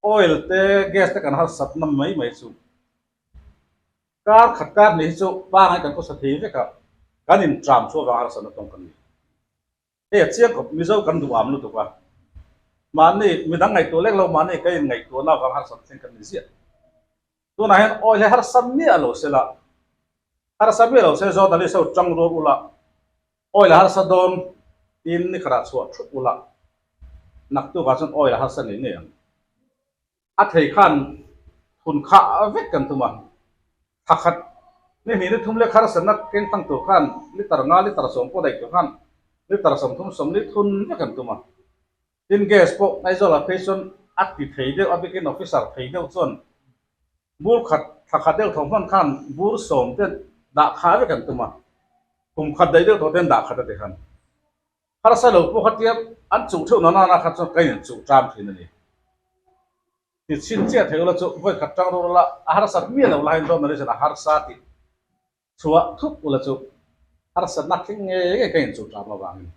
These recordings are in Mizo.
Oil te gas te kan harsatna mai mai chu kar khat kar hnih hi chu pangai kan khawsa thei vek a, kan intram chu avang harsatna tawng kan ni. Hei a chiang khawp, Mizo kan duh am lutuk a, mahni midang ngaihtuah lek lo mahni ka inngaihtuahna avang harsatna thleng kan ni ziah. Tunah hian oil hi harsa miah lo se la, harsa miah lo se journalist ho tang rual ula, oil a harsa dawn tiin ni khatah chhuah thup ula, naktukah chuan oil a harsa ngei ngei ang. A thei khan thun khah vek kan tum a, thla khat ni hnih ni thum lek harsatna keng tang tur khan liter nga liter 10 pawh daih tur khan liter 30 40 thun vek kan tum a. Tin gas pawh Aizawl ah phei chuan a ti thei deuh a bikin officer thei deuh chuan bur khat thla khat deuh tho hman khan bur 10 te dah khah vek an tum a, kum khat daih deuh tho ten dah khat a ti khan harsa lo pawh kha tia an chuh theuh na nana kha chuan ka in chuh ṭam thin a ni. Ti chhin chiah thei ula chu vawi khat ṭang ru la a harsat miah lo laiin journalist in a harsa tih Chhuah thup ula chu harsatna thleng ngei ngei ka inchuh ṭam avangin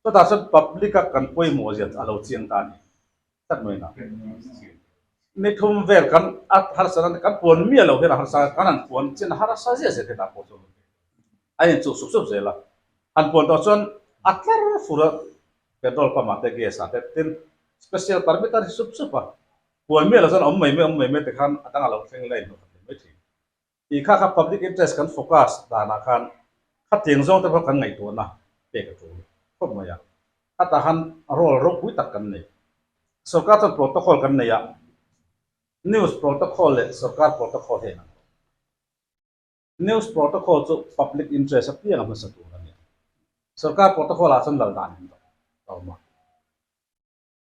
chutah chuan public a kan pawimawh zia a lo chiang ta a ni tlat mai na. Ni thum vel kan a harsatna kan puan miah lo hian a harsa kan han puan chin a harsa zia zia te dah pawh chu a inchuh sup sup zel a. Han puan tawh chuan a tlar fur a petrol pump ah te gas ah te tin special permit a ri sup sup a puan miah lo chuan awm mai mai awm mai mai te khan a dang a lo thleng la inhmuh khat thei mai thin. Tih kha kha public interest kan focus danah khan khatiang zawng te pawh kan ngaihtuahna pek a tul khawp mai a. Khatah khan role ropui tak kan nei. Sorkar chuan protocol kan nei a, news protocol leh sorkar protocol hi a inang lo. News protocol chu public interest apiang a hmasa tur a ni. Sorkar protocol ah chuan lal dan in a awm a.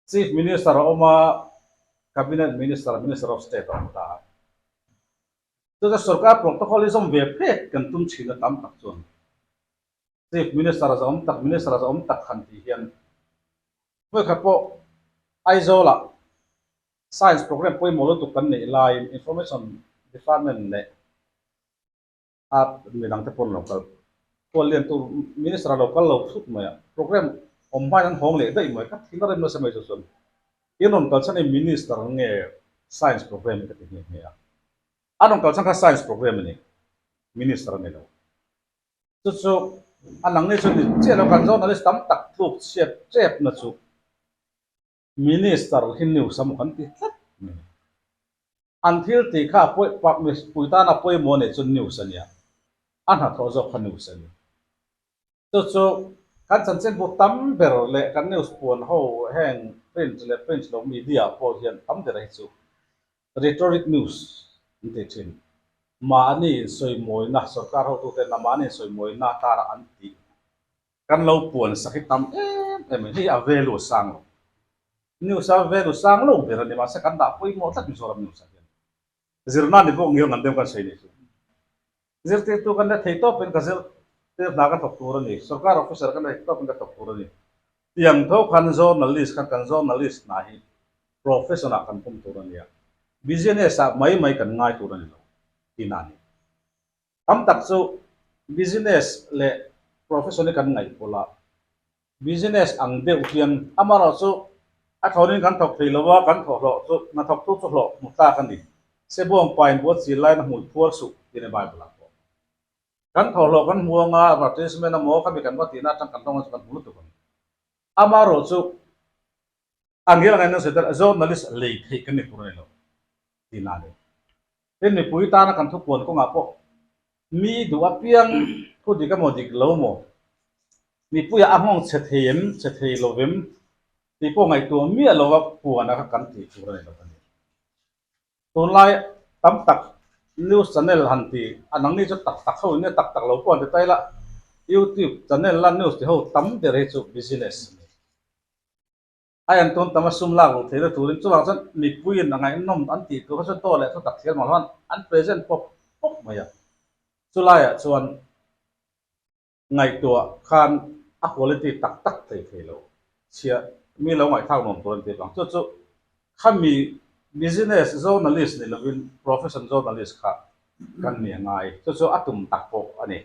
Chief Minister a awm a, Cabinet Minister, Minister of State a awm ta a. Chuta sorkar protocol hi zawm ve phet kan tum thin a tam tak chuan Chief Minister a zawm tak, Minister a zawm tak han tih hian vawikhat pawh Aizawlah Science program pawimawh lutuk kan neih laiin Information Department leh a midang te pawn lo kal khual lian tur minister a lo kal lo thut mai a program awm hmain an hawng leh daih mai ka thil a rem nasa mai chu chuan in rawn kal chhan hi minister nge science program ka ti nghe nghe a an rawn kal chhan kha science program a ni minister a ni lo chu chu a nang ni chu ni chiah lo kan journalist tam tak tluk chhiat tep na chu Minister hi news a maw kan ti tlat mai. An thil tih kha a pawi pa mipui tan a pawimawh anih chu news a nia, a hnathawh zawk kha news a ni. Chu chu kan chanchinbu tam ber leh kan news puan ho heng print leh print lo media pawh hian tam ber hi chu rhetoric news an ti thin. Mahni insawimawina sorkar hotuten a mahni insawimawina atana an tih Kan lo puan sak hi tam em em a ni. Hei a value a sang lo. News a value sang lo ber a ni. Mahse kan dah pawimawh tlat Mizoram news ah hian. Zirna ni bawk ngil ngan deuh kan sawi nih chu. Zirtirtu kan la thei tawpin ka zirtir hna ka thawk tur a ni. Sorkar officer kan la thei tawpin ka thawk tur a ni. Tiang tho khan journalist khan kan journalist hna hi profession ah kan pawm tur a ni a. Business ah mai mai kan ngai tur a ni lo tihna a ni. Tam tak chu business leh profession hi kan ngaihpawlh a, business ang deuh hian amaherawh chu a thawnin kan thawk thei lo a, kan thawhhlawh chu hnathawktu chu hlawh hmu tlak a ni. Sebuang pain buat zir laiin a hmui phuar suh tih a ni Bible ah pawh. Kan thawhhlawh kan hmu anga advertisement emaw khami kan va tihna atang kan tawng chu kan hmu lutuk ang. Amaherawh chu a ngel angain an sawi tel journalist lei theih kan ni tur a ni lo tihna a ni. Tin mipui tana kan thupuan kawngah pawh mi duh apiang thu dik emaw dik lo maw mipuiah a nghawng chhe thei em chhe thei lo vem tih pawh ngaihtuah miah lova puan a kha kan tih tur a ni lo a ni. Tunlai tam tak news channel han ti a nangni chu tak tak ho in nge tak tak lo pawh an ti ta ila youtube channel la news ti ho tam ber hi chu business a ni. A en tawn tam a sum lak loh theihna turin chuvang chuan mipuiin a ngaihnawm an tih tur kha chuan taw leh thu tak thiam ang hlan an present pawp pawp mai a. Chulaiah chuan ngaihtuah khan a quality tak tak thei thei lo chhia mi lo ngaihthlak nuam tur an ti vang. Chu chu khami business journalist ni lovin profession journalist kha kan ni a ngai. Chu chu a tum tak pawh a ni.